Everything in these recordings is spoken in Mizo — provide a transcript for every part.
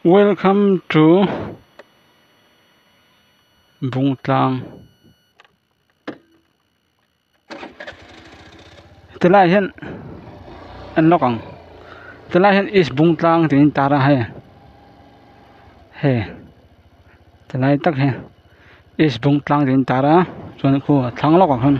Welcome to Bungtlang tilai ah hian en lawk ang tilai ah hian east Bungtlang tih a intar a hei hei tilai tak hi east Bungtlang tih a intar a chuan khu a thlang lawkah khan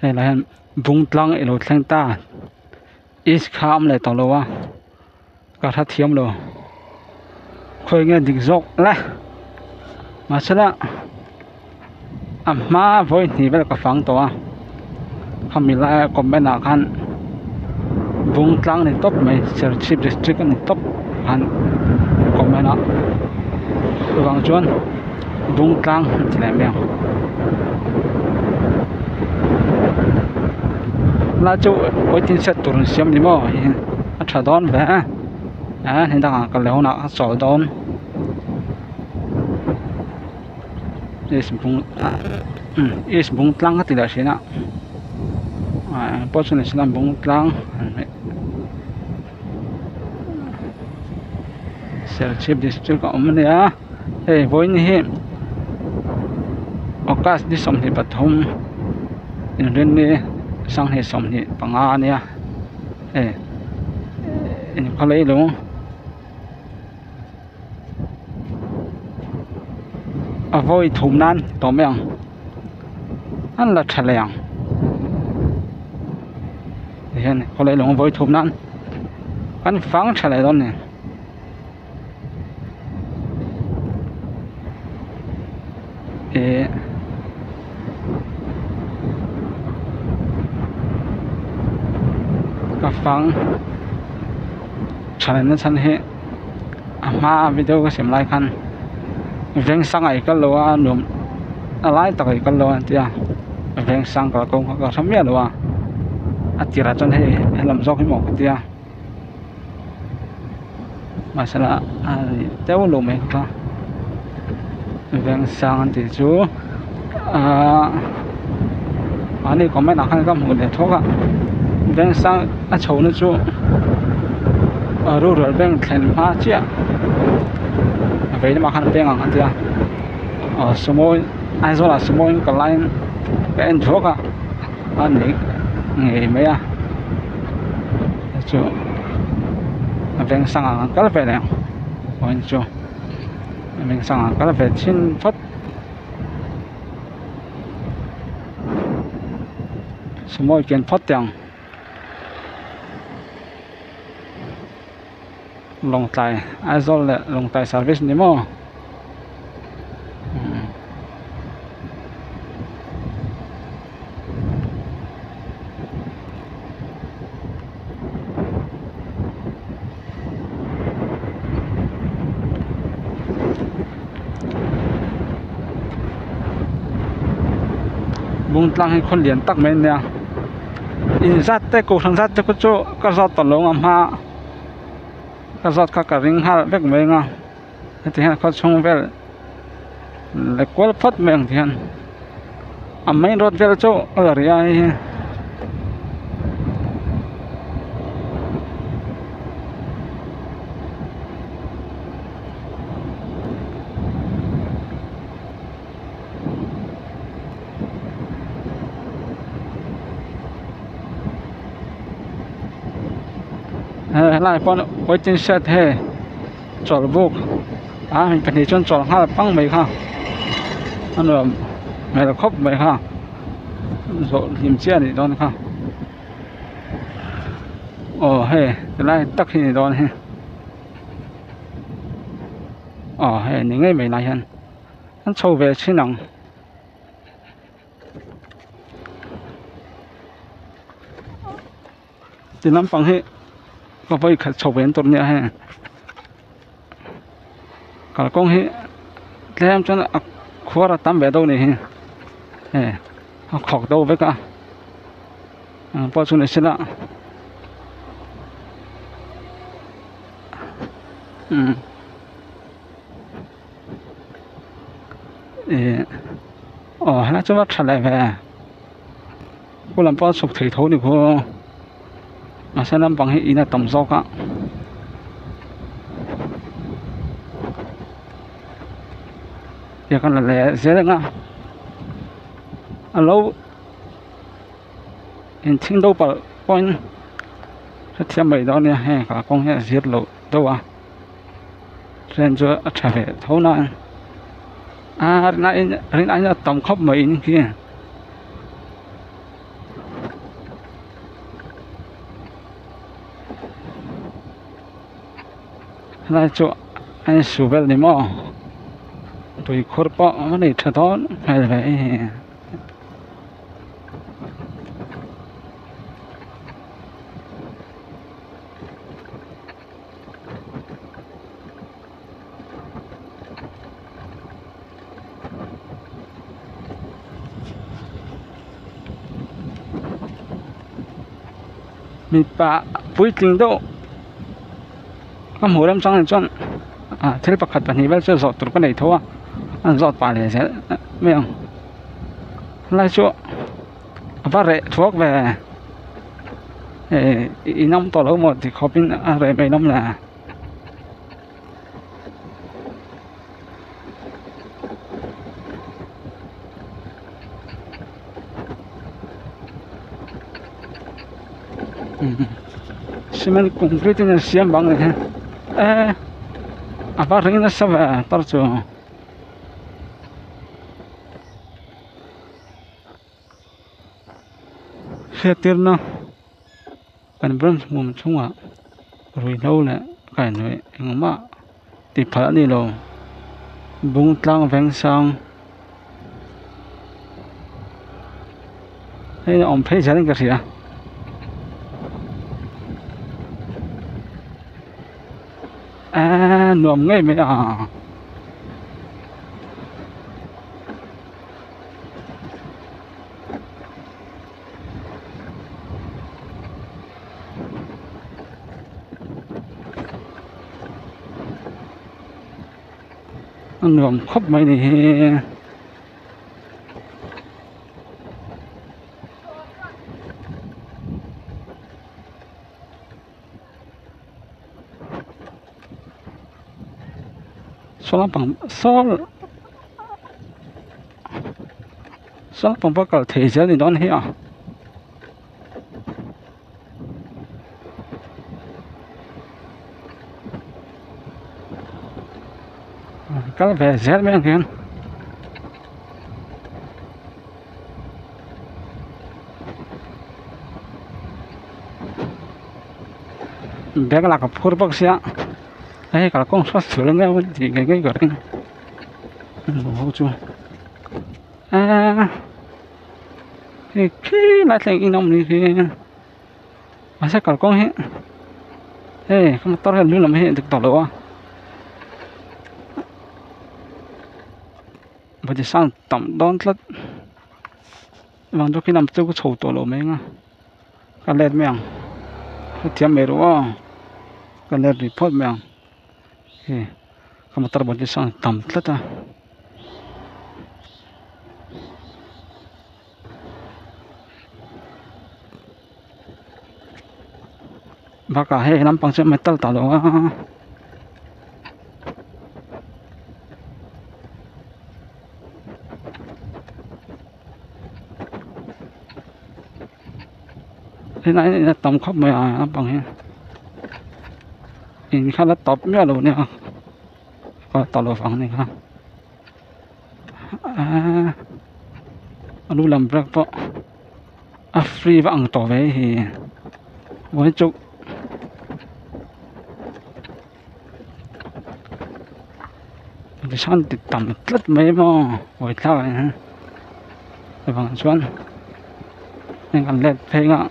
helai hian Bungtlang ilo thleng ta. East kha a awm leh tawh lo a ka hre thiam lo khawi nge dik zawk le mahsela a hma vawi hnih vel ka fang tawh a khami laia comment ah khan bung tlang ni tawp mai serchhip district a ni tawp khan comment a chuvang chuan bung tlang an ti leh mai ang. Lai chu waiting shed tur an siam ni maw a tha dawn ve a ni dangah kal leh hunah a chawl dawn east bung east bung tlang ka ti leh thin a engpawh chu ni se bung tlang serchhip district a awm a nia hei vawiin hi august ni 23 inrinni 2025 a nia hei inkhawlei lung a vawi thum nan tawh mai ang an la tha leh ang tihian khawlei lung a vawi thum nan kan fang tha leh dawn a ni. Ih ka fang tha leh na chhan hi a hma a video ka siam lai khan veng sang ah i kal lo a nuam a lai tak ah i kal lo a tia veng sang kal kawng kha ka hre miah lo a a tirah chuan hei helam zawk hi maw ka tia. Mahsela a ni deuh lo mai kha vengsang an tih chu ahh mahni comment ah khan ka hmuh leh thawk a vengsang a chho na chu rural bank thlen hma chiah a vei lamah khan a peng ang an tia aw sumo in Aizawl ah sumo in ka line ka en thuak a a ni ngei mai a. Chu a veng sangah an kal ve leh ang vawiin chu a veng sangah an kal ve thin phawt sumo ken phawt teh ang Lawngtlai Aizawl leh Lawngtlai service ni maw. Bungtlang hi khaw lian tak mai a nia inzat te kohhran zat te chu ka zawt tawh lo ang hma ka zawt kha ka ring nghal vek mai ang a heti hian khaw chhung vel leh kual phawt mai ang ti hian a main road vel chu a la ri a hei hi. Helai pawh waiting shed hei chawlh buk a mi pahnih chuan chawlh nghal pang mai kha a nuam hmel khawp mai kha zawh hlim chiah a nih dawn kha aw hei tilai tak hi a ni dawn hi aw hei ni ngei mai lai hian an chho ve thin ang. Ti lampang hi ka vawi khat chho ve an tur nia hei kalkawng hi tlem chuan a khuar a tam ve deuh a nih hi hei a khawk deuh vek a eng pawh chu ni se la umm. Ih aw helai chu a tha leh ve pu lam pawh a chhuk thei tho a ni khaw mahse naupang hi in a tam zawk a. Tiang kan la leh zel ang a a lo inthing do palh pawhin hrethiam mai dawn nia heng kalkawng hi a zir loh deuh a train chu a tha ve tho na a rin aiin a tam khawp mai in khi. Helai chu a insu vel ni maw tuikhur pawh a nei tha dawn hmel ve hei. Mipa puitling deuh ka hmuh rem chang ah chuan ah thil pakhat pahnih vel chu zawh tur ka nei tho a an zawt pah leh zel mai ang helai chu a va reh thuak ve eh in awm tawh lo maw ti khawp in a reh mai lawm le. Cement concrete in an siam bang a ni e a va ring nasa ve tar chu. Hriattirna kan branch hmun chhungah ruihhlo leh kaihhnawih engmah tih phalh a ni lo bung tlang veng sang hei a awm phei zel in ka hria eee nuam ngei mai a. A nuam khawp mai ni hi. Saw lampang saw saw lampang pawh kal thei zel a ni dawn hi a. Kal ve zel mai ang hian. Bag lah ka phur bawk sia hei kalkawng hruat sual ang deuh tih ngei ngei ka ring ho chu eee hei khi lai thleng in a awm ni khi mahse kalkawng hi hei ka motor hian lu lam hi a dik tawh lo a. Body sound tam dawn tlat vang chu khi lam chu ka chho tawh lo mai ang a ka let mai ang hrethiam mai rawh aw ka let rih phawt mai ang hei ka motor body sound tam tlat a. Bakah hei lampang chu metal ta lo a. Helai hi a tam khawp mai a lampang hi in kha la tawp miah lo nia a ta lo vang a ni kha aaa a lu lam brake pawh. A free va ang tawh ve hi vawiin chu ti tam tlat mai maw hawi thlak ah hian chuvang chuan heng kan let phei ang a.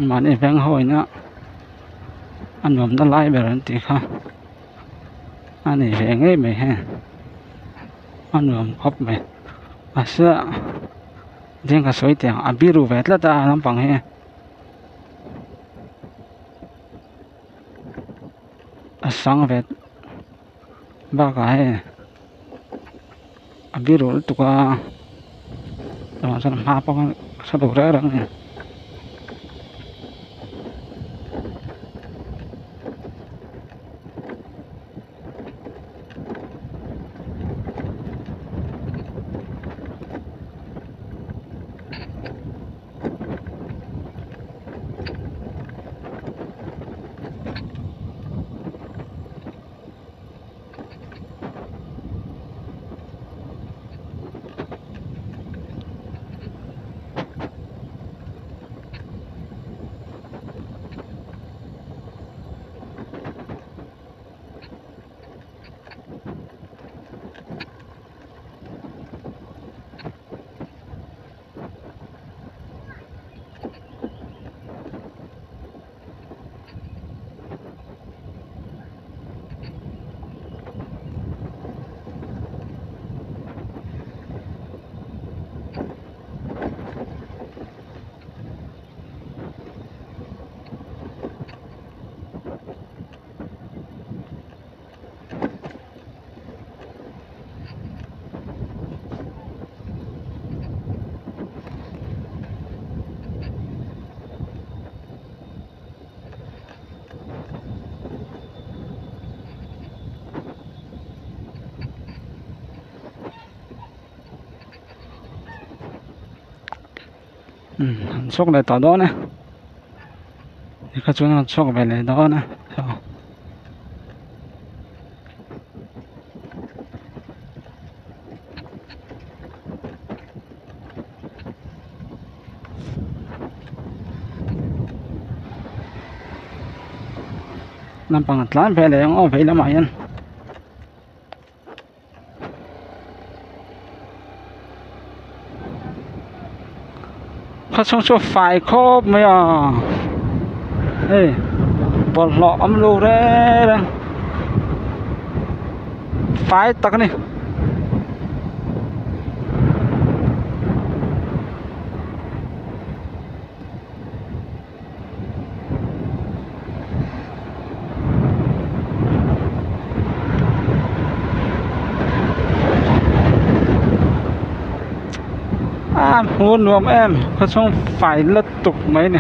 Mahni veng ho ina a nuamna lai ber an tih kha a ni ve ngei mai heng a nuam khawp mai mahse zing ka sawi teh ang a biru ve tlat a naupang hi. A sang ve. Bakah hei a biru lutuk a chuvang chuan a hma pawh khan ka hre lo reng reng a ni. An chhuak leh tawh dawn e tikha chuan an chhuak ve leh dawn a. Naupang a tlan ve leh ang aw vei lamah hian. Khawchhung chu fai khawp mai a hei bawlhhlawh awm lo reng reng fai tak a ni. A hmuh nuam em khawchhung fai lutuk mai a ni.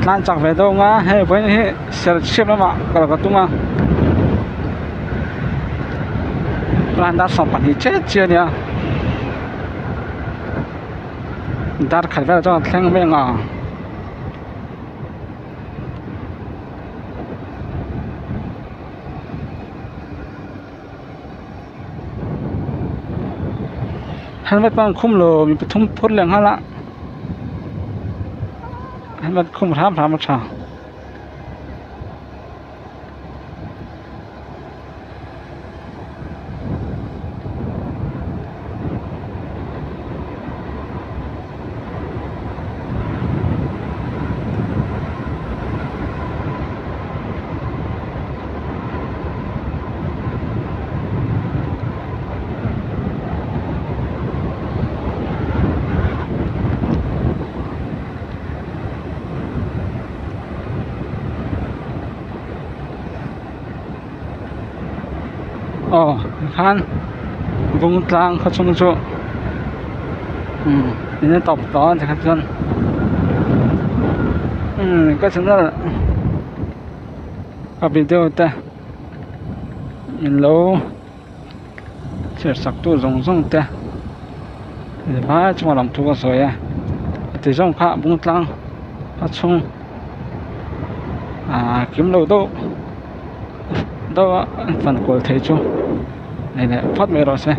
Tlan chak ve deuh ang a hei vawiin hi serchhip lamah kal ka tum a tunah dar 12 chiah chiah a nia dar khat velah chuan a thleng mai ang a. Helmet pawh an khum lo mi pathum phur leh nghal a helmet khum hram hram a tha. Aw tikhan bung tlang khaw chung chu umm in a tawp tawh a tikhan chuan umm ka channel a video te min lo chhiar sak tu zawng zawng te vai chunga lam thu ka sawi a ti zawng kha bung tlang a chhung ah kim lo deuh deuh a an fan kual thei chu nei leh phawt mai rawh se.